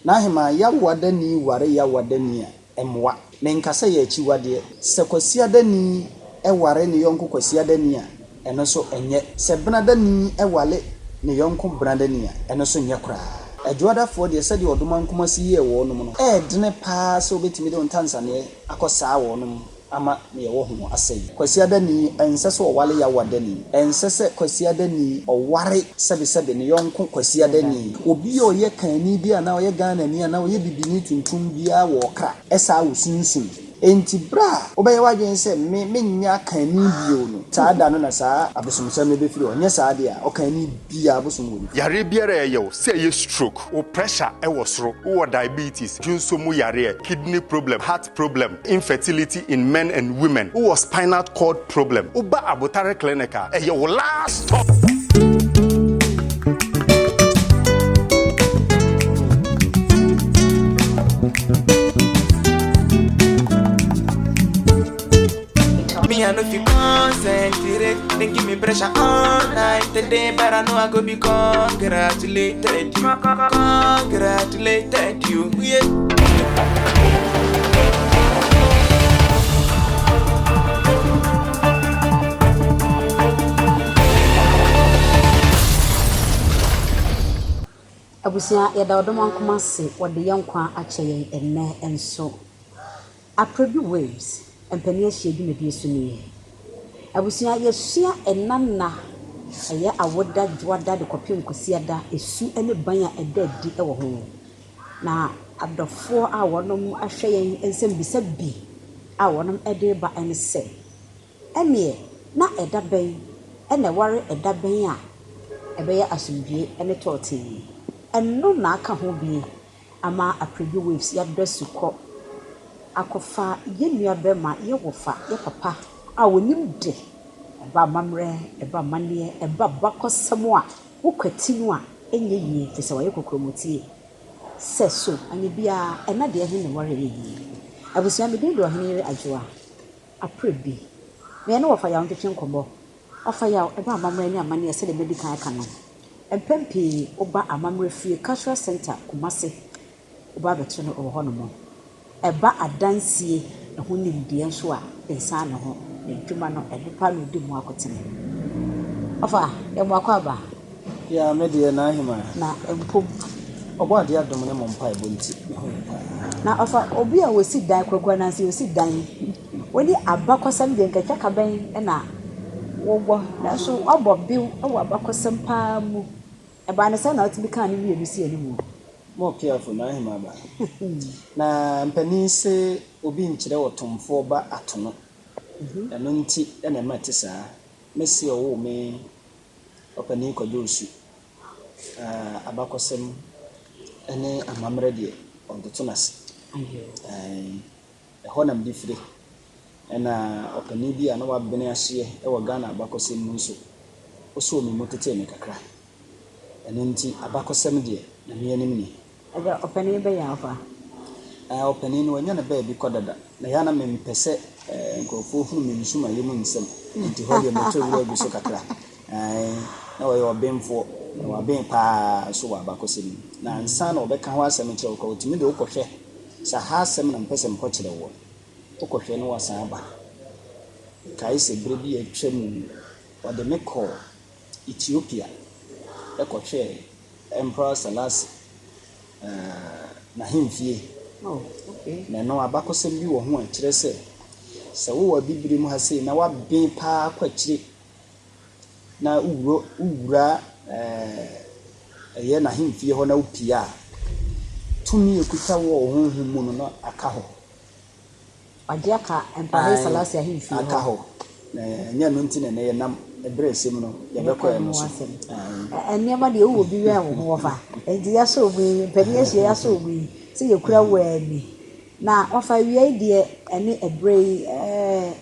N'ahemaa, Yawoadani ware Yawoadani a, ɛmmoa. Menka sɛ ɛyɛ akyiwadeɛ. Sɛ Kwasiadani ware ne yɔnko Kwasiadani a, ɛno nso ɛnyɛ. Sɛ Benadani wale ne yɔnko Benadani a, ɛno nso nyɛ koraa. Adwoadafoɔ deɛ, sɛdeɛ Ɔdomankoma si yɛɛ wɔnom no, ɛyɛ dene pa ara sɛ wobɛtumi de wo ntansaneɛ akɔ saa wɔnom. ama nea ɛwɔ ho asɛe. Kwasiadani, ɛnsɛ sɛ ɔwale Yawadani. Ɛnsɛ sɛ Kwasiadani ɔware sɛbesɛbe ne yɔnko Kwasiadani. Obi a ɔyɛ Kanni bi anaa ɔyɛ Ghanani anaa ɔyɛ Bibini tuntum biara wɔ ɔkra, ɛsaa wɔ sunsum. Enti berɛ a wobɛyɛ w'adwene sɛ me menyɛ Akanni bio no, saa da no na saa abosomsɛm no bɛfiri hɔ. Nyɛ saa deɛ a, Ɔkanni biara abosom wɔ ne fie. Yareɛ biara a ɛyɛ wo, sɛ ɛyɛ stroke, wo pressure wɔ soro, wowɔ diabetes, dwonsɔ mu yareɛ, kidney problem, heart problem, infertility in men and women, wowɔ spinal cord problem, woba Abotare clinic a, ɛyɛ wo last stop. Me, I no fit concentrate. They give me pressure all night today, but I know I go be congratulated. You, congratulated you, yeah. Abusua, yɛda Ɔdomankoma ase wɔde yɛn nkwa akyɛ yɛn ɛnnɛ nso. Apredu Waves mpanin ahyia dwumadie so nie. Abusua, yɛsua ɛna nna, ɛyɛ awoda, dwoada de kɔpem kwasiada, ɛsu ne ban a ɛda adi wɔ ho. Na adɔfoɔ a wɔnom ahwɛ yɛn nsɛmbisa bi a wɔnom de reba ne sɛ, ɛneɛ na ɛda bɛn na ɛware ɛda bɛn a ɛbɛyɛ asomdwie ne tɔɔtee? Ɛno na aka ho bi ama Apredu Waves yɛadɔ asukɔ akɔfa yɛn nua bɛrima, yɛn wɔfa, yɛn papa a ɔnim de, ɛba amammerɛ, ɛba amanneɛ, ɛba abakɔsɛm a wokwati no a ɛnyɛ yie ɛfiri sɛ wayɛ kokuromoti. Sɛ so, anyɛ biara, ɛna deɛ he na ɛware yɛ yie. Abusua, me din de Ɔhene Yere Adwoa Aprebi. Me ne Wɔfa Yaw ntwetwe nkɔmmɔ. Wɔfa Yaw, ɛba amammerɛ ne amanneɛ sɛdeɛ madi kan aka no. Mpɛn pii woba amammerɛ fie, Cultural Centre, Kumasi, woba abɛto no wɔ hɔnom. Ɛba adansie ho nimdeɛ nso a, nsan ne ho. N'adwuma no, ɛno paa na ɔdi mu akotene. Ɔfa, yɛ mo akwaaba. Yeah, me deɛ n'ahema. Na mpom. Ɔbɔ adeɛ adom ne mo mpaebɔ nti, me ho yɛ paa. Na ɔfa, obi a ɔsi dan, Kwaku Ananse ɔsi dan, woni abakɔsɛm deɛ nka twaka bɛn na wowɔ, nanso woabɔ bew wɔ abakɔsɛm paa mu. Ɛbaa ne sɛn na wotumi kaa ne mmienu sii anim? More careful, n'ahema ba. Na mpanin se obi nkyerɛ ɔtomfoɔ ba atono. Ɛno nti na ɛma ɛte saa. Me se ɔwoo me Ɔpanin Kwadwo Osu. Abakɔsɛm ne amammerɛ deɛ, ɔntoto no ase. Ɛhɔ na mede fire. Ɛna ɔpanin bi a na wabene ahyeɛ wɔ Ghana abakɔsɛm mu nso, ɔsɔɔ me mu tetee me kakra. Ɛno nti abakɔsɛm deɛ, Nyame anim ni. Ɛdeɛ ɔpanin bɛyɛ afa? Ɔpanin no wanya ne baabi kɔ dada. Na ɛyɛ a na mempɛ sɛ nkurɔfoɔ hunu me nsumaeɛ mu nsɛm. Nti hɔ deɛ metɔ wura gu so kakra. Na ɔyɛ ɔbenfoɔ, na waben paa nso wɔ abakɔsɛm mu. Na ansa na ɔbɛka ho asɛm kyerɛ wo koraa, ɔtumi de wo kɔhwɛ sɛ ha asɛm na mepɛ sɛ mekɔkyerɛ woɔ. Wokɔhwɛ na woasan aba. Mekae sɛ berɛ bi a atwa mu no, ɔde me kɔɔ Ethiopia kɔhwɛɛ Emperor Selassie n'ahemfie. Na ɛno abakɔsɛm bi wɔ ho a ɛkyerɛ sɛ, sɛ wowɔ Abibirem ha sei na woaben paa kɔ akyire na wowura wowura ɛyɛ n'ahemfie hɔ na wopue a, tumi a ɛkuta wo wɔ wo honhom mu no na aka hɔ. Wagye aka Emperor Haile Selassie ahemfie hɔ. Aka hɔ. Na ɛnyɛ ɛno nti na ɛnnɛ yɛnam ɛberɛ ɛsɛ mu no yɛbɛkɔ ɛno so. Nneɛma deɛ wowɔ bi wɛn wo ho wɔfa. Nti yɛasɔ mu yi, mpanin ahyia yɛasɔ mu yi, sɛ yɛkura wo ani. Na wɔfa awia yi deɛ ɛne ɛberɛ yi ɛɛ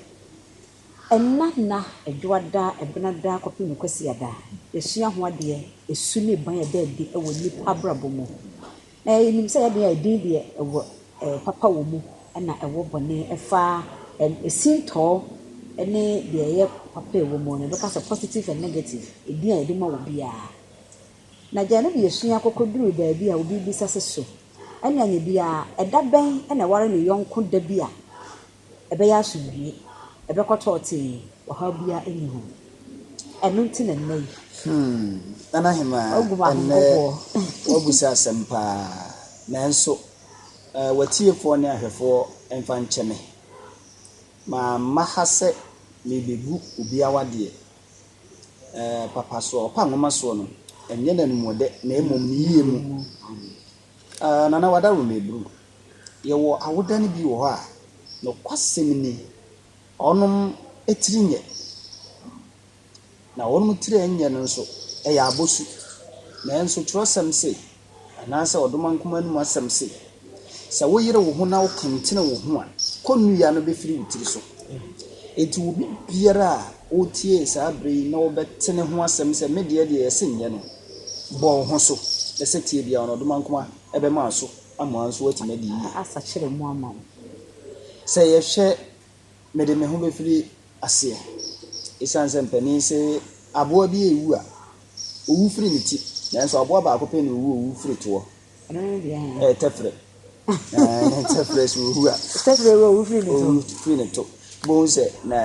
ɛnna nna, ɛdwoada, ɛbenada kɔpem kwasiada. Yɛsua ho adeɛ, ɛsu ne ban a ɛda adi wɔ nnipa abrabɔ mu. Na yɛnim sɛ yɛn deɛ edin deɛ ɛwɔ papa wɔ mu ɛna ɛwɔ bɔne ɛfa esintɔɔ ne deɛ ɛyɛ papa a ɛwɔ mu no yɛbɛka sɛ positive and negative edin a yɛde ma obiara. Na gya no de yɛsua kɔkɔduru baabi a obi bisa sɛ so. Ɛne anyɛ biara, ɛda bɛn na ɛware ne yɔnko da bi a ɛbɛyɛ asomdwoe, ɛbɛkɔ tɔɔtee, ɔhaw biara nni ho? Ɛno nti na nnɛ yi. Hmm, Nana Hemaa, Woagu me ɛnnɛ ahoboboɔ. woabisa asɛm paa. Nanso, eh, w'atiefoɔ ne ahwɛfoɔ mfa nkyɛ me. Mamma ha sɛ merebɛgu obi awadeɛ. Eh, papa soɔ, ɔpa nwoma soɔ no, ɛnyɛ n'anumɔdɛ, na mmom ne yie mu. Eh, Nana Wadaworomeburu, yɛwɔ awoda no bi wɔ hɔ a, nokwasɛm ni, wɔnom tiri nyɛ. Na wɔnom tiri a ɛnyɛ no nso, ɛyɛ abɔsu. Nanso twerɛsɛm se, anaasɛ ɔdomankoma anum asɛm se, sɛ woyere wo ho na wokentene wo ho a, kɔnnua no bɛfiri wo tiri so. Enti obi biara a ɔretie saa berɛ yi na ɔbɛte ne ho asɛm sɛ me deɛ deɛ yɛse nyɛ no, bɔ wo ho so na sɛ tie biara no ɔdomankoma bɛma wo so ama wo nso woatumi adi yie. Asakyere mu ama wo. Sɛ yɛhwɛ mede me ho bɛfiri aseɛ. Ɛsiane sɛ mpanin se aboa bi rewu a, ɔwu firi ne ti, nanso aboa baako pɛ na ɔwu a ɔwu firi toɔ. Ɛno ne deɛ he? Ɛyɛ tɛfrɛ. Ɛɛ, tɛfrɛ so ɔwu a. Tɛfrɛ wu a ɔwu firi ne to. Ɔwu firi ne to. Bohu sɛ na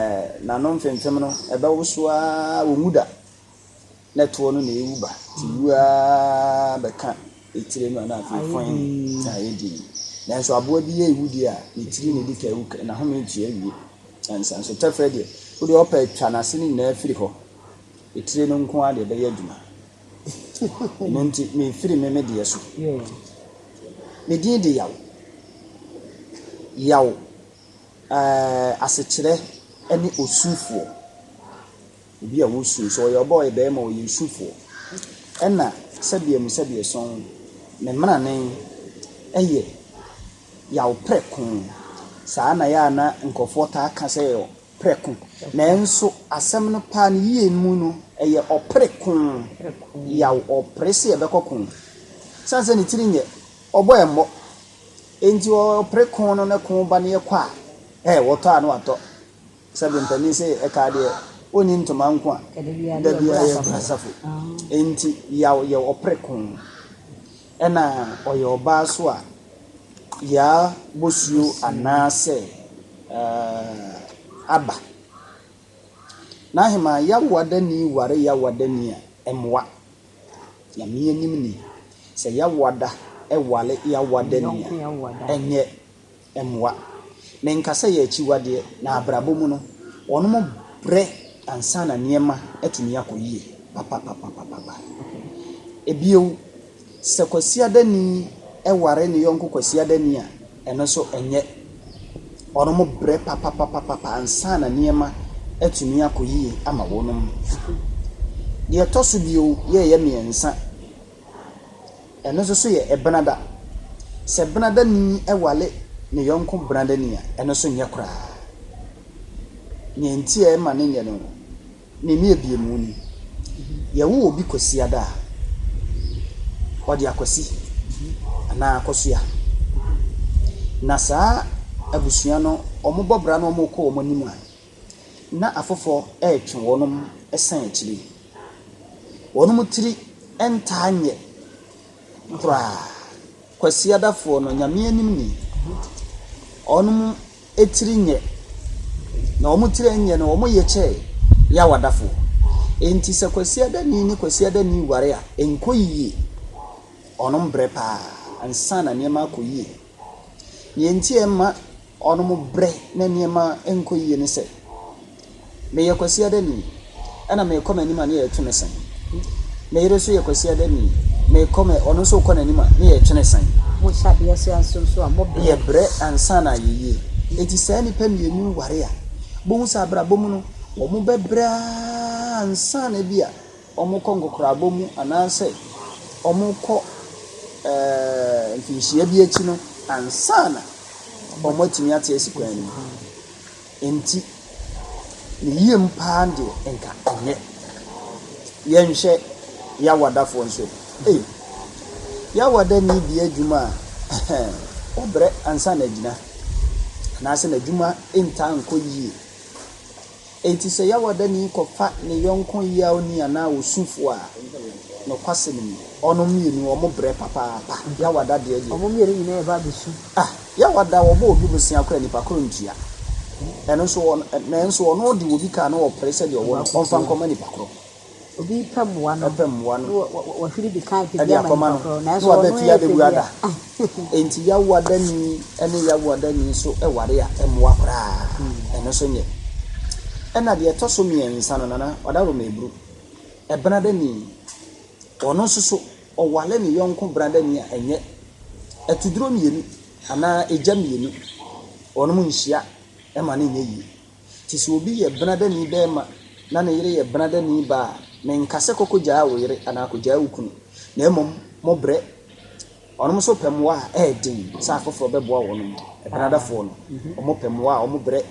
n'ano mfemfem no, ɛbɛwoso ara, ɔnwu da. Na toɔ no na ɛwu ba. Nti wu ara bɛka etire no a na afei Ayɛ fɔn dinn. na ayɛ dinn. Nanso aboa bi rewu deɛ a, ne tiri na ɛdi kan wu, n'ahome tua wie ansa. Nso tɛfrɛ deɛ, wo deɛ ɔpɛ twa n'ase no nyinaa firi hɔ. Etire no nko ara deɛ ɛbɛyɛ adwuma. Ɛno nti, mefiri me me deɛ so. Yoo. Me din de Yaw. Yaw, ɛɛ, asekyerɛ ne osufoɔ. Obi a ɔsu, sɛ ɔyɛ ɔbaa ɔyɛ barima ɔyɛ osufoɔ. Ɛna sɛdeɛ mu sɛdeɛ sɔn, ne mmarane yɛ yaw prɛko. Saa na ɛyɛ a na nkurɔfoɔ taa ka sɛ ɛyɛ prɛko. Nanso asɛm no paa no yie mu no, ɛyɛ ɔpreko. Yaw, ɔpere sɛ yɛbɛkɔ ko. Sane sɛ ne tiri nyɛ, ɔbɔ ɛmmɔ. Enti ɔpere ko no ne ko ba no yɛkɔ a, ɛ, wɔtɔ a na watɔ. Sɛbe mpanin se ɛkaa deɛ ɔnni ntoma nko a, da biara yɛ bra asafo. Enti Yaw yɛ ɔpreko. Ɛna ɔyɛ ɔbaa so a, Yaa bosuo anaasɛ aba. N'ahemaa Yawoadani ware Yawoadani a, ɛmmoa. Nyame anim ni, sɛ Yawoada ware Yawoadani a, ɛnyɛ. mmoa. Menka sɛ ɛyɛ akyiwadeɛ, na abrabɔ mu no, wɔnom brɛ ansa na nneɛma atumi akɔ yie papapapapapa. Ebio, sɛ Kwasiadani ware ne yɔnko Kwasiadani a, ɛno nso ɛnyɛ. Wɔnom brɛ papapapapa ansa na nneɛma atumi akɔ yie ama wɔnom. Deɛ ɛtɔ so bio yɛ ɛyɛ mmiɛnsa. Ɛno nso so yɛ ɛbenada. Sɛ benadani ware ne yɔnko benadani a, ɛno nso nyɛ koraa. Nea nti a ɛma no nyɛ no, ne mmiabiamu ni. Yɛwo obi Kwasiada a, ɔde Akwasi anaa Akosua. Na saa abusua no, wɔbɔ bra na wɔkɔ wɔn anim a, na afoforɔ retwe wɔn san akyire. Wɔn tiri ntaa nyɛ koraa. Kwasiadafoɔ no, Nyame anim ni, wɔn tiri nyɛ. Na wɔn tiri nyɛ no, wɔyɛ kyɛ Yawadafoɔ. Enti sɛ Kwasiadani ne Kwasiadani ware a, ɛnkɔ yie. Wɔn brɛ paa ansa na nneɛma akɔ yie. Nea enti a ɛma wɔn brɛ na nneɛma nkɔ yie ne sɛ, meyɛ Kwasiadani, ɛna merekɔ m'anim a ne yɛretwe me sɛn. Me yere nso yɛ Kwasiadani, merekɔ me ɔno nso rekɔ n'anim a ne yɛretwe ne sɛn. Mohyɛ adeɛ ase anso nso a mobrɛ. Yɛbrɛ ansa na ayɛ yie. Enti saa nnipa mmienu yi ware a, bohu sɛ abrabɔ mu no, wɔbɛbrɛ ara ansa na ebia wɔkɔ nkokorabɔ mu anaasɛ wɔkɔ mfinhyia bi akyi no ansa na wɔatumi ate asi kwan no mu. Enti, ne yie mu paa deɛ nka ɛnyɛ. Yɛnhwɛ Yawadafoɔ nso. Ei, Yawada ni di adwuma a, ɔbrɛ ansa na agyina. Anaasɛ n'adwuma ntaa nkɔ yie. Enti sɛ Yawadani kɔfa ne yɔnko yawni anaa osufoɔ a, nokwasɛm ni, wɔn mmienu wɔbrɛ papaapa. Yawada deɛ deɛ. Wɔn mmienu nyinaa reba abɛsu. Ah, Yawada wɔbɔ obi bosea koraa a, nipa korɔ ntua. Ɛno nso ɔno, nanso ɔno de obi ka a na ɔpere sɛ deɛ ɔwɔ no, ɔmfa nkɔma nipa korɔ. Obi pɛ mmoa no. Pɛ mmoa no. Na wahwiri di kan pɛ bi ama nipa korɔ. Na Nanso waba ɔno fie yɛ pɛ abɛbu bi ada. a. Enti Yawoadani ne Yawoadani nso ware a, ɛmmoa koraa. Ɛno nso nyɛ. Ɛna deɛ ɛtɔ so mmiɛnsa no, Nana, Ɔdawuroma Aburu, Ɛbenadani, ɔno nso so, ɔware ne yɔnko benadani a, ɛnyɛ. Atuduro mmienu anaa egya mmienu, wɔnom nhyia ma no nyɛ yie. Nti sɛ obi yɛ benadani barima na ne yere yɛ benadani baa a, menka sɛ kɔ kɔgyaa wo yere anaa kɔgyaa wo kunu, na mmom mobrɛ. Wɔnom nso pɛ mmoa a, ɛyɛ den sɛ afoforɔ bɛboa wɔnom. Benadafoɔ no, wɔpɛ mmoa a, wɔbrɛ.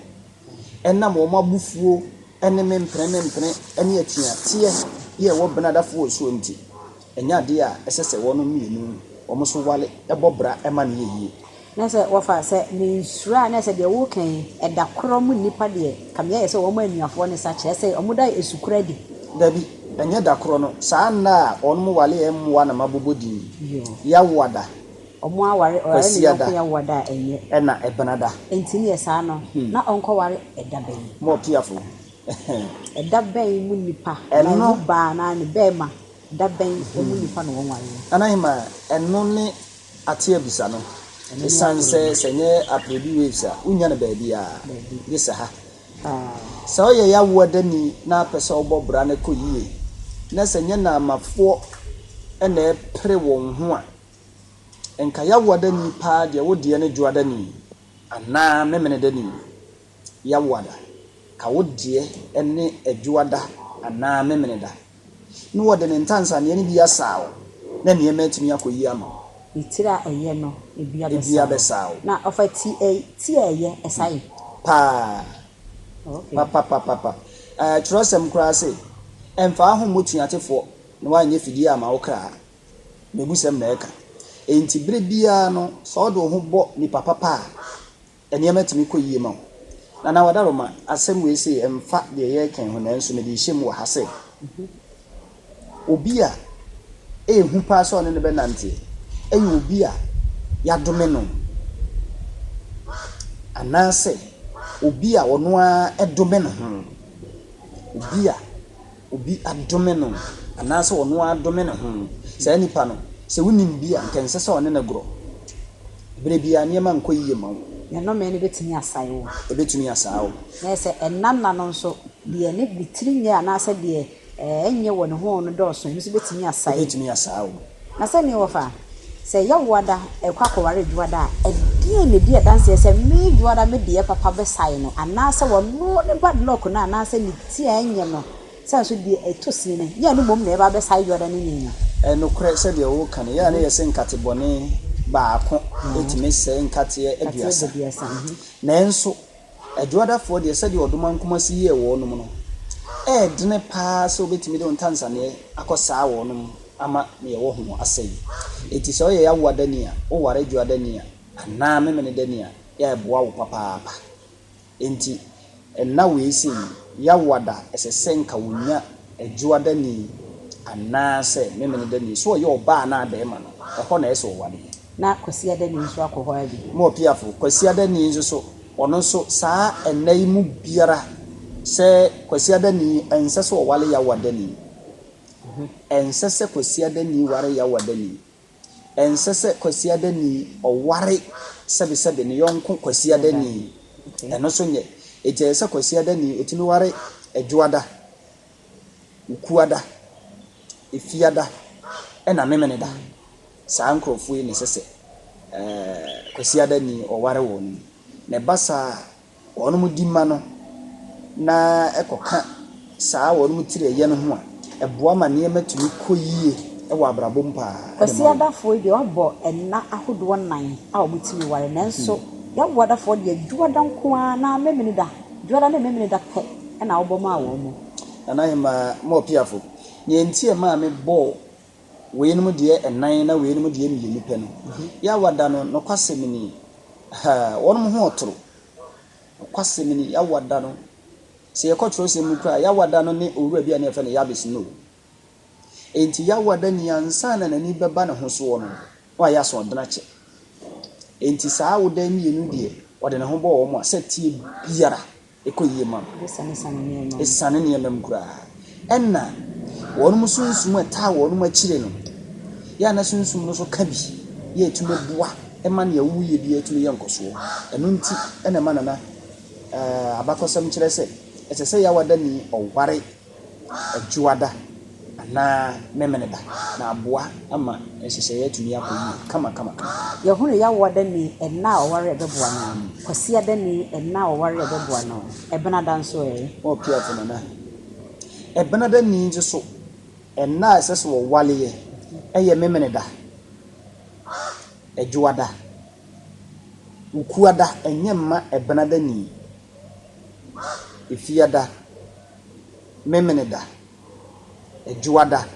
Ɛnam wɔn abufuo ne mempene mempene ne atuateɛ yi a ɛwɔ benadafoɔ soɔ nti, ɛnyɛ adeɛ a ɛsɛ sɛ wɔnom mmienu wɔn nso ware bɔ bra ma no yɛ yie. Na sɛ wɔfa sɛ mensuro a, na sɛ deɛ woreka yi, ɛda korɔ mu nnipa deɛ, ka meayɛ sɛ wɔn anuafoɔ no sa, kyerɛ sɛ wɔda esu korɔ adi. Dabi, ɛnyɛ da korɔ no, saa nna a wɔnom waleɛ mmoa na mabobɔ din yi, Yawoada, Wɔn aware, ɔware ne Kwasiada, yɔnko Yawoada a, ɛnyɛ. ɛna Ɛbenada. Enti ne yɛ saa no, na ɔnkɔware ɛda bɛn? Mo apiafo. Ɛda bɛn mu nnipa, anaa Ɛno. emu baa anaa ne bɛɛma, da bɛn mu nnipa na wɔnwareɛ? Nana Hemaa, ɛno ne Ate abisa no. Esiane sɛ sɛ ɛnyɛ Apredu Waves a, wonnya no baabiara gye sɛ ha. Sɛ woyɛ Yawoadani na apɛ sɛ wobɔ bra na ɛkɔ yie, na sɛ ɛnyɛ Naamafoɔ na ɛrepere wɔn ho a, nka Yawoadani paa deɛ wo deɛ ne Dwoadani anaa Memenedani. Yawoada, ka wo deɛ ne Dwoada anaa Memeneda. Na wɔde ne ntansaneɛ no bi asaa wo, na nneɛma atumi akɔ yie ama wo. Ne tiri a ɛyɛ no, ebi Ebi abɛsa wo. abɛsaa wo. Na ɔfa ti ɛ, ti a ɛyɛ, ɛsa yɛ? Paa. Okay. Papapapapa. Ɛɛ, twerɛsɛm koraa se, Ɛmfa wo ho mmɔ tuatefoɔ, na woanyɛ fidie amma wo kra. Mmebusɛm na ɛka. Enti berɛ biara no, sɛ wode wo ho bɔ nipa papa a, Nneɛma tumi kɔ yie ma wo. Nana Wadaroma, asɛm wei sei ɛmfa deɛ yɛreka yi ho nanso mede rehyɛ mu wɔ ha sɛ, obi a ɛyɛ hu paa sɛ ɔne no bɛnanteɛ yɛ obi a yɛadome no anaasɛ obi a ɔno ara dome ne ho. Obi a obi adome no anaasɛ ɔno ara dome ne ho, saa nipa no, sɛ wonim bi a, anka ɛnsɛ sɛ ɔne no gorɔ. Berɛ biara nneɛma nkɔ yie mma wo. Ne nnome no bɛtumi asae wo. Ɛbɛtumi asaa wo. Na sɛ ɛnna nna no nso, deɛ ne ne tiri nyɛ anaasɛ deɛ ɛnyɛ wɔ ne ho no dɔɔso, ɛno nso bɛtumi asae. Ɛbɛtumi asaa wo. Na sɛ me wɔfa, sɛ Yawoada rekɔ akɔware Dwoada a, ɛdeɛn na ɛdi adanseɛ sɛ me Dwoada me deɛ papa bɛsae no, anaasɛ ɔno ne bad luck no anaasɛ ne ti a ɛnyɛ no, sɛ nso deɛ ɛtɔ sini no, nyɛ ɛno mmom na ɛreba abɛsae Dwoada no nyinaa? Ɛyɛ nokorɛ sɛ deɛ woreka no, yɛ a na yɛse nkate bɔne baako tumi sɛe nkateɛ aduasa. Nanso Adwoadafoɔ deɛ, sɛdeɛ Ɔdomankoma si yɛɛ wɔnom no, ɛyɛ dene paa sɛ wobɛtumi de wo ntansaneɛ akɔ saa wɔnom ama deɛ ɛwɔ ho asɛe. Enti sɛ woyɛ Yawoadani a, woware Dwoadani a, anaa Memenedani a, yɛ a ɛboa wo papaapa. Enti nna wei sei, Yawoada, ɛsɛ sɛ nka wonya Dwoadani anaasɛ Memenedani, sɛ ɔyɛ ɔbaa anaa bɛɛma no, ɛhɔ na ɛsɛ sɛ ɔware. Na Kwasiadani nso akɔ hɔ ara bi. Mo Ɔpiafo, Kwasiadani nso so, ɔno nso saa nna yi mu biara, sɛ Kwasiadani, ɛnsɛ sɛ ɔware Yawoadani. Ɛnsɛ sɛ Kwasiadani ware Yawoadani. Ɛnsɛ sɛ Kwasiadani ɔware sɛbesɛbe ne yɔnko Kwasiadani. Ɛno nso nyɛ. Enti ɛsɛ sɛ Kwasiadani ɔtumi ware Adwoada, Wukuada, Efiada, ɛna Memeneda. Saa nkorɔfoɔ yi na ɛsɛ sɛ Kwasiada ni ɔware wɔn. Na ɛba saa a, wɔn di ma no na ɛkɔka saa wɔn tiri a ɛyɛ no ho a, ɛboa ma nneɛma tumi kɔ yie wɔ abrabɔ mu paa de ma wɔn. Kwasiadafoɔ yi deɛ wɔabɔ nna ahodoɔ nnan a wɔtumi ware nanso Yawoadafoɔ deɛ Dwoada nko ara anaa Memeneda, Dwoada ne Memeneda pɛ na wɔbɔ maa wɔn. Nana Ahemaa Moapiafo, nea enti a ɛmaa mebɔɔ Weinom deɛ nnan na weinom deɛ mmienu pɛ no, Yawa da no, nokwasɛm ni, ha, wɔnom ho ɔtoro. Nokwasɛm ni, Yawa da no, Sɛ yɛkɔ twerɛsɛm mu koraa a, Yawada no ne owura bi a na yɛfrɛ no Yabes no. Enti Yawada ni ansa na n'ani bɛba ne ho soɔ no, na wayɛ asoɔden akyɛ. Enti saa awoda yi mmienu deɛ, ɔde ne ho bɔɔ wɔn a, sɛ ɛteɛ biara, ɛkɔ yie ma no. Ɛsane nneɛma mu koraa. Ɛna wɔn sunsum a ɛtaa wɔn akyire no, yɛ a na sunsum no nso ka bi, yɛ ɛtumi boa ma nea woyɛ biara tumi yɛ nkɔsoɔ. Ɛno nti na ɛma Nana abakɔsɛm kyerɛ sɛ, ɛsɛ sɛ Yawadani ɔware Dwoada anaa Memeneda na aboa ama nhyehyɛeɛ atumi akɔ yie kamakamakama. Yɛhunu Yawoadani nna a ɔware a ɛbɛboa no, Kwasiadani nna a ɔware a ɛbɛboa no, Ɛbenada nso ɛ? Oh Piafo Nana, Ɛbenadani nso so nna a ɛsɛ sɛ ɔwareɛ yɛ Memeneda, Dwoada, Wukuada ɛnyɛ mma Ɛbenadani, Efiada. Memeneda, Adwuada,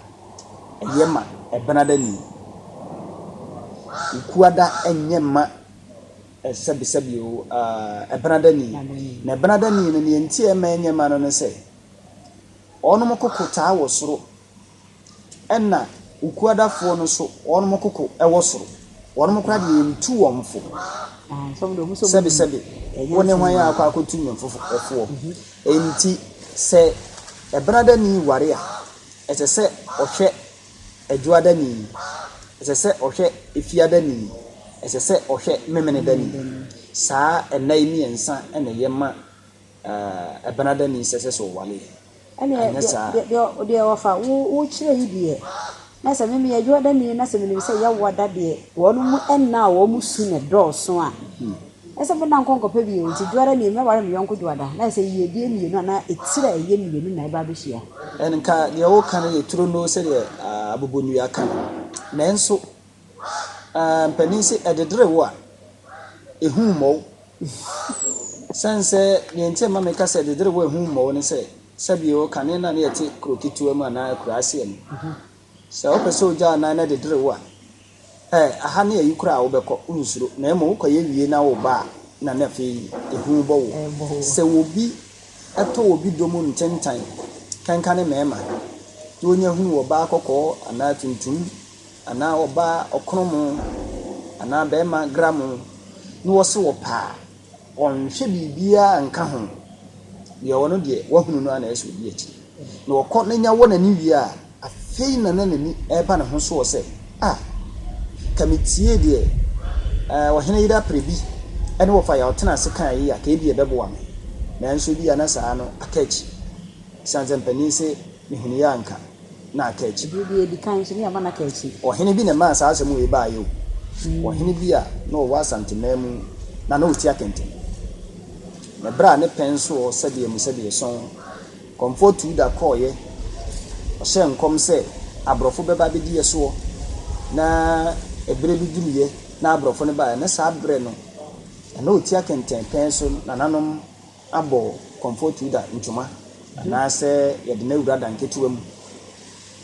ɛyɛ ma Ɛbenadani. Wukuada nyɛ mma sɛbesɛbe o, Ɛbenadani. Na Ɛbenadani no, nea nti a ɛmma ɛnyɛ mma no ne sɛ, wɔnom koko taa wɔ soro Ɛna Okuadafoɔ no nso wɔn koko wɔ soro. Wɔn koraa deɛ yɛntu wɔn fo. Sɛbesɛbe, wo ne hwan akɔ akɔtu me foɔ? Enti sɛ Ɛbenadani ware a, ɛsɛ sɛ ɔhwɛ Adwoadani, ɛsɛ sɛ ɔhwɛ Efiadani, ɛsɛ sɛ ɔhwɛ Memenedani. Saa nna yi mmiɛnsa na ɛyɛ ma Ɛbenadani sɛ ɛsɛ sɛ ɔware. Ɛnneɛ Anyɛ saa a. deɛ deɛ deɛ wɔfa wo wokyerɛ yi deɛ, na sɛ me meyɛ Dwoadani na sɛ menim sɛ Yawoada deɛ wɔn mu nna a wɔn su na ɛdɔɔso a, ɛsɛ me nna nkɔ nkɔpɛ bio. Nti Dwoadani mɛware me yɔnko Dwoada na ɛsɛ yiedie mmienu anaa etire a ɛyɛ mmienu na ɛba abɛhyia. Nka deɛ woka no yɛ turonoo sɛdeɛ abobonnua ka no. Nanso mpanin se ɛdedere wo a, ehu mmɔ wo. Esiane sɛ nea enti a ɛma meka sɛ dedere wɔ ehu mmɔ wo ne sɛ, sɛbio kane no a na yɛte kuro ketewa mu anaa akuraase mu. Sɛ wopɛ sɛ ogya anan na dedere wo a, ɛ, aha ne ayi koraa a wobɛkɔ, wonsuro. Na mmom wokɔyɛ wie na woreba a, na na afei ehu bɔ wo. Sɛ obi tɔ obi dɔ mu ntentan kankane mmarima, na onya hunu ɔbaa kɔkɔɔ anaa tuntum anaa ɔbaa ɔkromo anaa barima gramo na wɔse wɔpɛ a, ɔnhwɛ biribiara nka ho. Deɛ ɔno deɛ wahunu no ara na ɛsɛ sɛ ɔdi akyire. Na ɔkɔ na nya wɔ n'ani wie a, afei na na n'ani reba ne ho soɔ sɛ, ah, ka metiee deɛ eh, ɔhene yere apere bi ne wɔfa yɛ a ɔtena ase kaa yi a, ka ebi ɛbɛboa me. Nanso ebi a na saa no aka akyi. Esiane sɛ mpanin se mehunuiɛ a anka na aka akyi. Bere bi edi kan nso, ne yɛama no aka akyi. Ɔhene bi na ɛmaa saa asɛm wei baeɛ o. Ɔhene bi a na ɔwɔ Asanteman mu na na ɔti akɛntɛn. Na berɛ a ne pɛn soɔ sɛdeɛ mu sɛdeɛ sɔn, Kɔmfoɔ Tuuda kɔeɛ, ɔhyɛɛ nkɔm sɛ aborɔfo bɛba abɛdi yɛ soɔ. Na ɛberɛ bi duruiɛ na aborɔfo no baeɛ, na saa berɛ no na na ɔti akɛntɛn pɛn so nananom abɔ Kɔmfoɔ Tuuda ntoma anaasɛ yɛde no awura dan ketewa mu.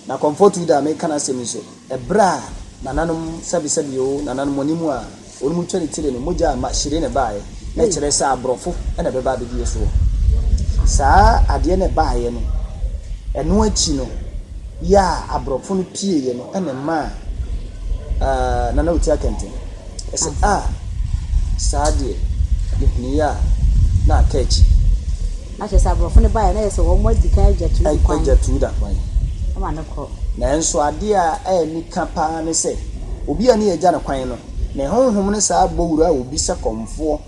Na Kɔmfoɔ Tuuda a mereka n'asɛm yi nso, ɛberɛ a nananom sɛbesɛbe oo, nananom anim a wɔnom twa ne tire no, mogya amma hyire na ɛbaeɛ, na ɛkyerɛ sɛ aborɔfo na ɛbɛba abɛdi yɛ soɔ. Saa adeɛ no ɛbaeɛ no, ɛno akyi no, yɛ a aborɔfo no pieeɛ no na ɛmaa Nana Otia Kɛntɛn Ɛsɛ a, saa deɛ, mehunuiɛ a, na aka akyi. Na kyerɛ sɛ aborɔfo no baeɛ na yɛ sɛ wɔn adi kan agya Tuuda kwan. Agya Tuuda kwan. Ama no kɔ. Nanso adeɛ a ɛyɛ nika pa ara ne sɛ, obi a ne yɛagya no kwan no, ne honhom no saa bɔ wura obi sɛ kɔmfoɔ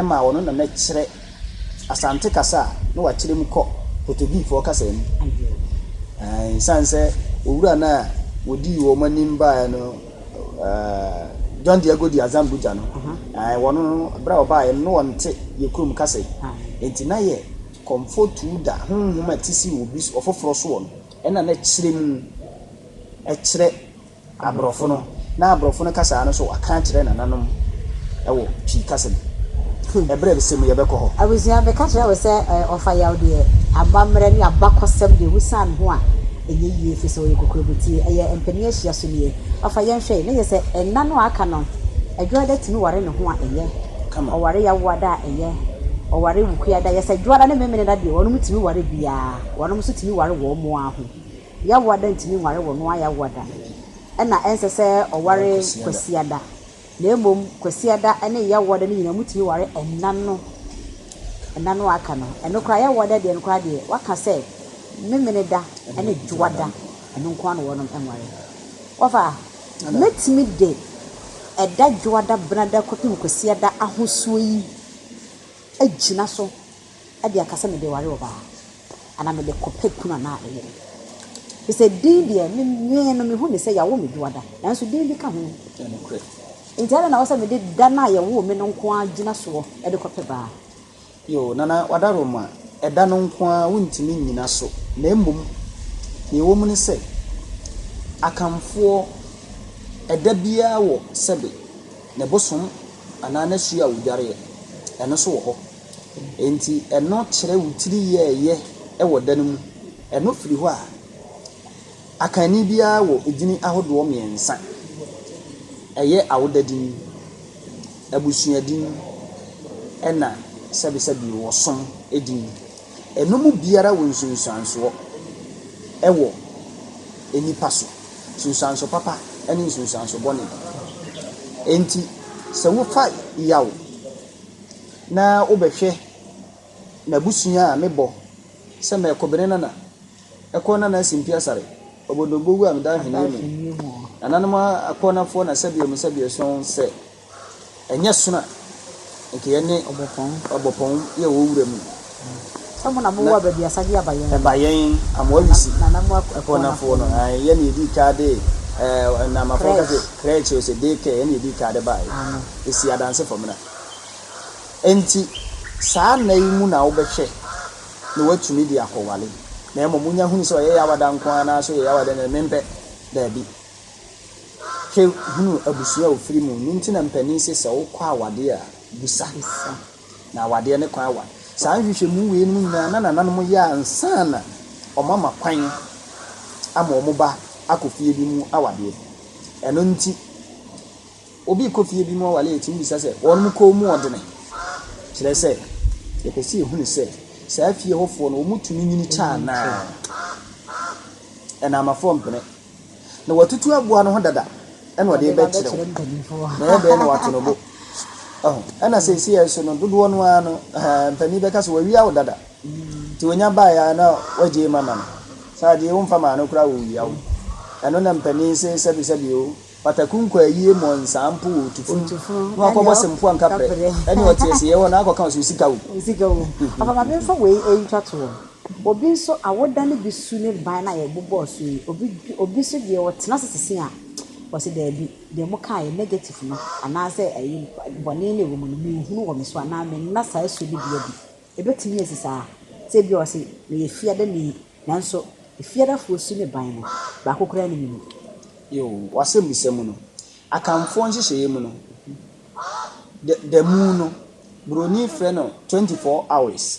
ma ɔno na na kyerɛ Asante kasa a na wakyerɛ mu kɔ Portuguefoɔ kasa mu. Ɛsiane sɛ owura no a wɔdii wɔn anim baeɛ no, John Diego de Azambuja no, wɔn no, berɛ a wɔbaeɛ no, na wɔnte yɛ kurom kasa yi. Enti na yɛ kɔmfoɔ tuu da honhom a ɛte si obi ɔfoforɔ soɔ no, ɛna na kyerɛ mu kyerɛ Aborɔfo no, na aborɔfo no kasaa no nso wɔaka akyerɛ nananom wɔ Twi kasa mu. Ɛberɛ a ɛsɛ mu yɛbɛkɔ hɔ. Abusua, meka kyerɛ wo sɛ ɔfa yaw deɛ, amammerɛ ne abakɔsɛm deɛ wosiane ho a, ɛnyɛ yie ɛfiri sɛ ɔyɛ kokurobetie. Ɛyɛ mpanin ahyia so nie. Ɔfa yɛnhwɛ, na kyerɛ sɛ nna no a aka no, Adwoada tumi ware ne ho a ɛyɛ, Kama. ɔware Yawoada a ɛyɛ. ɔware Wukuada. Yɛ sɛ Dwoada ne Memeneda deɛ wɔnom tumi ware biara, wɔnom nso tumi ware wɔn ara ho. Yawoada ntumi nware wɔn ara Yawoada. Ɛna ɛnsɛ sɛ ɔware Kwasiada. Na mmom Kwasiada ne Yawoada no nyinaa wɔtumi ware ɛnna no, ɛnna no a aka no. Ɛno koraa Yawoada deɛ no koraa deɛ wɔaka sɛ Memeneda ne Dwoada, ɛno nko ara na wɔnom nware. Wɔfa, mɛtumi de ɛda Dwoada, Benada kɔpem Kwasiada ahosuo yi agyina so de aka sɛ mede ware ɔbaa anaa mede kɔpɛ kunu anaa yere. Te sɛ din deɛ, me me no mehu ne sɛ yɛawo me Dwoada, nanso din bi ka ho. Nti adɛn na ɛwɔ sɛ mede da no a yɛwoo me no nko ara gyina soɔ de kɔpɛ baa? Yoo, Nana Wadaroma, ɛda no nko ara wontumi nnyina so, na mmom deɛ ɛwɔ mu ne sɛ, Akanfoɔ, ɛda biara wɔ sɛbe ne bosom anaa n'asuo a wɔdwareɛ, ɛno nso wɔ hɔ. Enti ɛno kyerɛ wo tiri yɛɛyɛ wɔ da no mu. Ɛno firi hɔ a, Akanni biara wɔ edini ahodoɔ mmiɛnsa. Ɛyɛ awoda din, abusua din, ɛna sɛbesɛbe ɔsom din. Ɛno mu biara wɔ nsunsuansoɔ wɔ nnipa so. Nsunsuanso papa ne nsunsuanso bɔne. Enti sɛ wofa yaw na wobɛhwɛ m'abusua a mebɔ sɛ Mɛkobene Nana, Ɛkɔ Nana Simpie Asare, Obodobogu a meda ahweneɛ mu, Nananom Akɔnafoɔ na sɛdeɛ mu sɛdeɛ sɔn sɛ ɛnyɛ sono a nka yɛne Ɔbɔpɔn yɛ wɔ wura mu. Sɛ mo na mowɔ ababiasa de aba yɛn. Ɛba yɛn, Amoawisi Akɔnafoɔ no, yɛn na yɛdii kaa de Nnamafoɔ ka sɛ crèche o sɛ day care, yɛn na yɛdii kaa de baeɛ. Ɛsi Adanse fam na. Enti saa nna yi mu na wobɛhwɛ na woatumi de akɔware, na mmom wonya hunu sɛ ɔyɛ Yawada nko ara anaasɛ ɔyɛ Yawada na mempɛ. Daabi. Hwɛ hunu abusua a ofiri mu. Ɛno nti na mpanin se sɛ wokɔ awadeɛ a, bisa. Na awadeɛ ne kwan awa. Saa nhwehwɛmu weinom nyinaa na nananom yɛ ansa na wɔama kwan ama wɔn ba akɔ fie bi mu awadeɛ. Ɛno nti. Obi rekɔ fie bi mu aware a, yɛtumi bisa sɛ, wɔn kɔn mu ɔdene? Kyerɛ sɛ, yɛpɛ sɛ yɛhunu sɛ, saa fie hɔfoɔ no, wɔtumi nyini kyɛ anaa? Ɛnamafoɔ mpene. Na watutu aboa no ho dada, ɛna ɔde rebɛkyerɛ wo. Na ɛyɛ dɛn na wato no bo? Ɛho. Ɛna seesei nso no, dodoɔ no ara no, mpanin bɛka sɛ wawia wo dada. Nti wɔnya baeɛ ara na wagye ma ma no. Saa deɛ womfa maa no koraa wɔwia wo. Ɛno na mpanin se sɛbesɛbe o, Pataku nkɔ ayie mɔ nsaa mpo wɔ otufunu na wakɔbɔ se mpoa nkaprɛ ɛne ɔte asieɛ hɔ na akɔka ɔse osika wom. Osika wom. Papa ma menfa wei ntwa toɔ. Obi nso awoda no bi su ne ban no a yɛbobɔɔ so yi, obi obi nso deɛ ɔtena ase sese a, ɔse daabi, deɛ mokaeɛ negative no anaasɛ ayi bɔne no a ɛwɔ mu no menhunu wɔ me so anaa menna saa su no bi adi. Ɛbɛtumi asi saa? Sɛ ebia ɔse meyɛ fiadani Nanso, Efiadafoɔ su ne ban no, baako koraa nni me mu. Yoo, w'asɛmmisa mu no, Akanfoɔ nhyehyɛeɛ mu no, da da mu no, Buroni frɛ no 24 hours.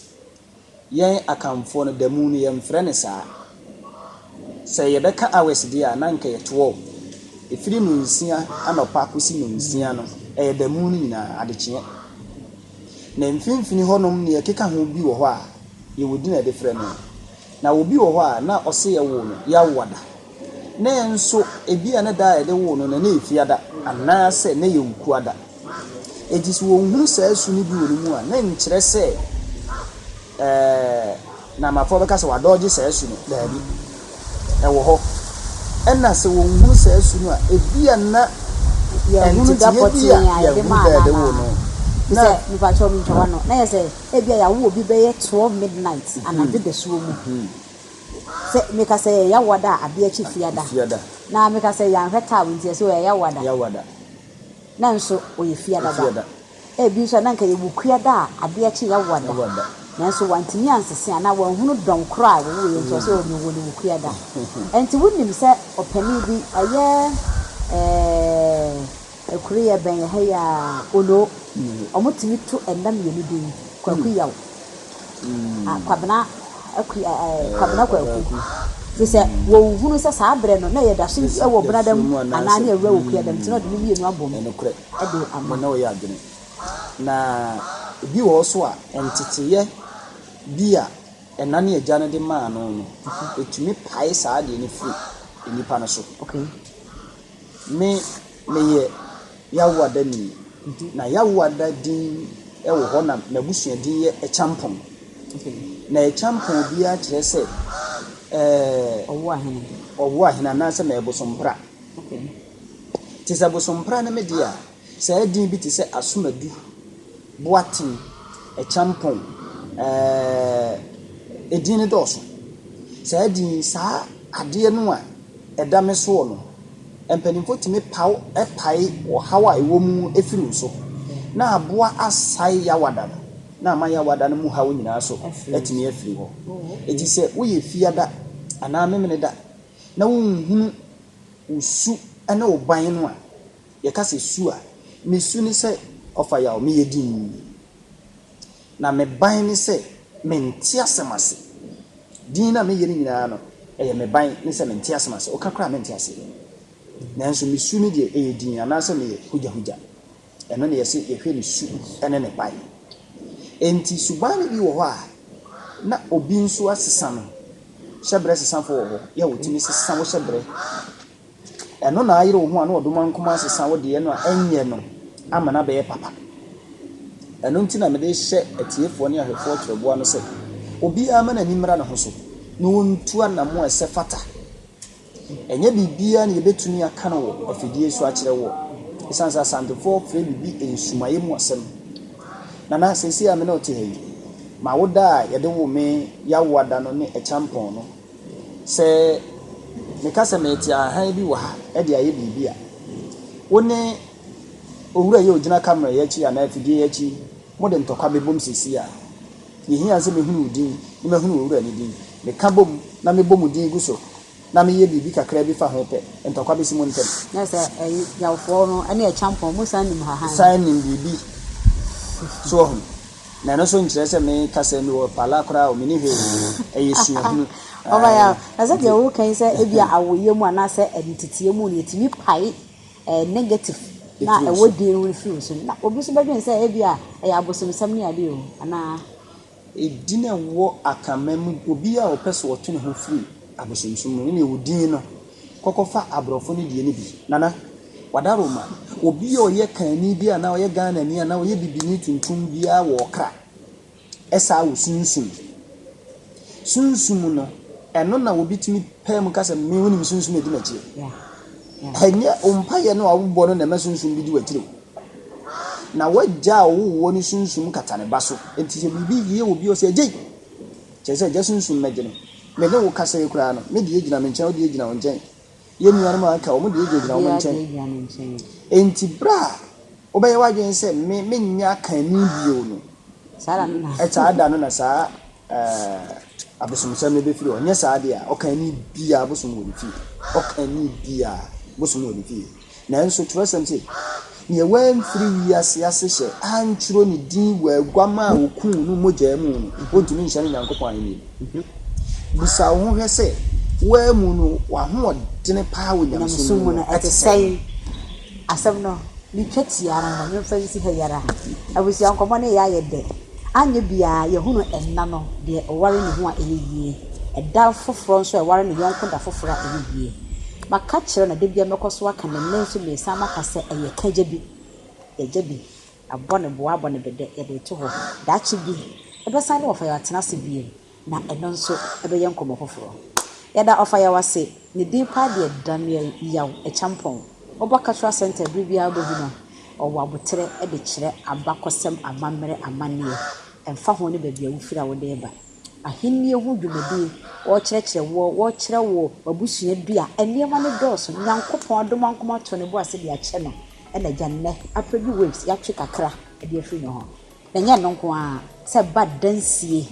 Yɛn Akanfoɔ no, da mu no, yɛmfrɛ no saa. Sɛ yɛbɛka hours deɛ a, na anka ɛyɛ 12. Ɛfiri nnɔnsia anɔpa kɔsi nnɔnsia no, ɛyɛ da mu no nyinaa, adekyeɛ. Na mfimfini hɔnom, deɛ ɛkeka ho bi wɔ hɔ a, yɛwɔ din a yɛde frɛ no. Na obi wɔ hɔ a, na ɔse yɛwoo no Yawoada. Nanso ebia na da a yɛde woo no no, na ɛyɛ Fiada anaasɛ na ɛyɛ Wukuada. Enti sɛ wɔhunu saa su no bi wɔ ne mu a, na ɛnkyerɛ sɛ ɛɛ Namafoɔ bɛka sɛ wadɔɔgye saa su no. Daabi. Ɛwɔ hɔ. Ɛna sɛ wɔnhunu saa su no a, ebia na Yɛhunu da nteteeɛ bi pɔtee a a yɛde yɛhunu maa da no a yɛde woo anaa? no. Te Na sɛ, mepakyɛw mentwa w'ano, na yɛ sɛ Ebia yɛawo obi bɛyɛ 12 midnight, anadwo dasuo mu. Sɛ meka sɛ ɛyɛ Yawada a, adeɛ kye Fiada. Na meka sɛ yɛanhwɛ time nti yɛsɛ ɔyɛ Yawada. Nanso ɔyɛ Fiada ba. Ebi nso a na anka ɛyɛ Wukuada a adeɛ kye Yawada. Nanso wantumi ansese anaa wanhunu dɔn korɔ a wɔwoo yɛn nti ɔsɛ mewoo no Wukuada. Ɛnti wonim sɛ ɔpanin bi ɛyɛ ɛɛ. Kuro yi ɛbɛn ha yi aa Ono ɔmo tumi to ɛnna mienu din Kwaku Yaw Kwabena Akua ɛɛ Kwabena Kwaku firi sɛ wɔn hunu sɛ saa berɛ no na yɛ da so wɔ Benada mu anaa ne awura wɔ Kuada mu nti na ɔde ne mienu abom ɛde ama. Na ɔyɛ adwene na. Ebi wɔ hɔ nso a, nteteeɛ bi a ɛna ne agya no de maa no no, ɛtumi pae saa adeɛ no firi nnipa no so. Me, meyɛ Yawoadani, na Yawoada din wɔ hɔ na m'abusua din yɛ Ɛkyampɔn. Na Ɛkyampɔn biara kyerɛ sɛ ɛɛ. Ɔwo ahene. Ɔwo ahene anaasɛ mɛyɛ bosompra. Te sɛ bosompra ne me deɛ a, saa din bi te sɛ Asomadu, Boateng, Ɛkyampɔn, ɛɛ edin no dɔɔso. Saa din yi, saa adeɛ no a ɛda me soɔ no, mpanimfoɔ tumi paw pae ɔhaw a ɛwɔ mu firi wo so, na aboa asae yawada no, na ama yawada no mu haw nyinaa so atumi afiri hɔ. Enti sɛ woyɛ fiada anaa memeneda na wonhunu wo su ne wo ban no a, yɛka sɛ su a, me su ne sɛ ɔfa yaw, meyɛ dinn. Na me ban ne sɛ mente asɛm ase. Din no a meyɛ no nyinaa no, ɛyɛ me ban ne sɛ mente asɛm ase. Woka koraa a mente aseɛ. Nanso me su no deɛ, ɛyɛ din anaasɛ meyɛ hugyahugya. Ɛno na yɛse yɛhwɛ ne su ne ne ban. Enti suban no bi wɔ hɔ a, na obi nso asesa no. Hyɛbrɛ sesafo wɔ hɔ, yɛ a wɔtumi sesa wo hyɛbrɛ. Ɛno na ayere wo ho a na ɔdomankoma asesa wo deɛ no a ɛnyɛ no ama no abɛyɛ papa. Ɛno nti na mede rehyɛ atiefoɔ ne ahwɛfoɔ twerɛboa no sɛ, obiara mma n'ani mmra ne ho so na ɔntu anammɔn a ɛsɛ fata. Ɛnyɛ biribiara na yɛbɛtumi aka no wɔ afidie so akyerɛ woɔ, ɛsiane sɛ Asantefoɔ frɛ biribi nsumaeɛ mu asɛm. Nana, seesei a me ne wo te ha yi, m'awoda a yɛde woo me Yawoa da no ne Ɛkyampɔn no, Sɛ meka sɛ merete ahahan bi wɔ ha de ayɛ biribi a, wo ne owura yi a ogyina kamera yi akyi anaa afidie yi akyi yi, mode ntɔkwa bɛbom seesei a. Deɛ ɛhia ne sɛ mehunu wo din na mahunu owura no din. Meka bom na mebɔ mo din gu so na meyɛ biribi kakra bi fa ho pɛ, ntɔkwa bɛsi mo ntam. Na sɛ ɛyi Yawfoɔ no ne Ɛkyampɔn, mo san nim hahan. San nim biribi. So wahu? Na ɛno nso nkyerɛ sɛ me ka sɛ mewɔ pala koraa o, menni hwee, ɛyɛ suahunu. Ɔba ya, na sɛ deɛ woka yi sɛ ebia awoyɛ mu anaasɛ nteteɛ mu no yɛtumi pae eh, negative na ɛwɔ din no firi wo so. Na obi nso bɛdwene sɛ ebia ɛyɛ abosomsɛm ne adeɛ o, anaa? Edin a ɛwɔ Akanman mu, obiara a ɔpɛ sɛ ɔtwe ne ho firi abosomsom mu no, ne ɛwɔ din no, kɔkɔfa aborɔfo no deɛ no bi. Nana. Wadaroma, obi a ɔyɛ Kanni bi anaa ɔyɛ Ghanani anaa ɔyɛ Bibini tuntum biara wɔ ɔkra. Ɛsaa wɔ sunsum. Sunsum no, ɛno na obi tumi pae mu ka sɛ, me wonim sunsum a ɛdi m'akyi. Ɛnyɛ wo mpaeɛ no a wobɔ no na ɛma sunsum bi di w'akyiri o. Na w'agya a ɔwoo woɔ no sunsum kata ne ba so. Enti sɛ biribi yɛ obi a ɔsɛ agyei, kyerɛ sɛ agya sunsum mmɛgye no. Me ne wo kasa yi koraa no, me deɛ gyina me nkyɛn, wo deɛ gyina wo nkyɛn. Yɛn nuanom a aka, wɔn deɛ gyinagyina wɔn nkyɛn. Enti berɛ a wobɛyɛ w'adwene sɛ me menyɛ akanni bio no, saa da no na saa abosomsɛm no bɛfiri hɔ. Nyɛ saa deɛ a, ɔkanni biara bosom wɔ ne fie. Ɔkanni biara bosom wɔ ne fie. Nanso twerɛsɛm se, Deɛ wamfiri wiase asehyɛ antwerɛ ne din wɔ aguamaa a wɔkuu no mogya mu no, ɔntumi nhyɛne Nyankopɔn ahennie mu. Bisa wo ho hwɛ sɛ, woamu no, w'ahoɔdene paa wɔ nyamesom mu no, ɛte sɛn? Asɛm no, metwa tia ara no, memfa nsi ha yi ara. Abusua nkɔmmɔ no reyɛ ayɛ dɛ. Anyɛ biara, yɛhunu ɛnna no, deɛ ɔware ne ho a ɛyɛ yie. Ɛda foforɔ nso a ɛware ne yɔnko da foforɔ a ɛyɛ yie. Maka kyerɛ no, da biara mɛkɔ so aka no, ɛnnɛ nso meresan maka sɛ ɛyɛ kagya bi, yɛgya bi, abɔ no boa, abɔ no bɛdɛ, yɛde reto hɔ. Daakye bi, yɛbɛsan ne Ɔfayaw atena ase bio, na ɛno nso ɛbɛyɛ nkɔmmɔ foforɔ. Yɛda Ɔfayaw ase, ne din paa deɛ Daniel Yaw Acheampong. Woba Cultural Centre bere biara wobɛhu no, ɔwɔ aboterɛ de kyerɛ abakɔsɛm, amammerɛ, amanneɛ, ɛmfa ho ne baabi a wofiri a wode reba. Ahenni ho dwumadi, wɔrekyerɛkyerɛ woɔ, wɔrekyerɛ wo w'abusua dua, nneɛma no dɔɔso. Nyankopɔn adom ankom ato ne bo ase de akyɛ no, ɛna agya nnɛ Apredu Waves yɛatwe kakra de afiri ne hɔ. Na ɛnyɛ ɛno nko ara, sɛ ɛba dansie,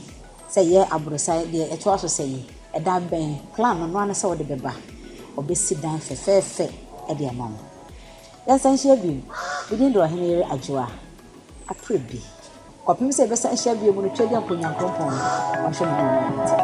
sɛ ɛyɛ aborosan, deɛ ɛtoa so sɛn, ɛdan bɛn, plan no, ɛno ara ne sɛ wode bɛba. Ɔbɛsi dan fɛfɛɛfɛ de ama wo. Yɛnsan nhyia bio. Me din de Ɔhene Yere Adwoa. Apredu. Kɔpem sɛ yɛbɛsan ahyia bio mu no, Tweaduampɔ Nyankoropɔn no, ɔnhwɛ me ne wo nyinaa ntam.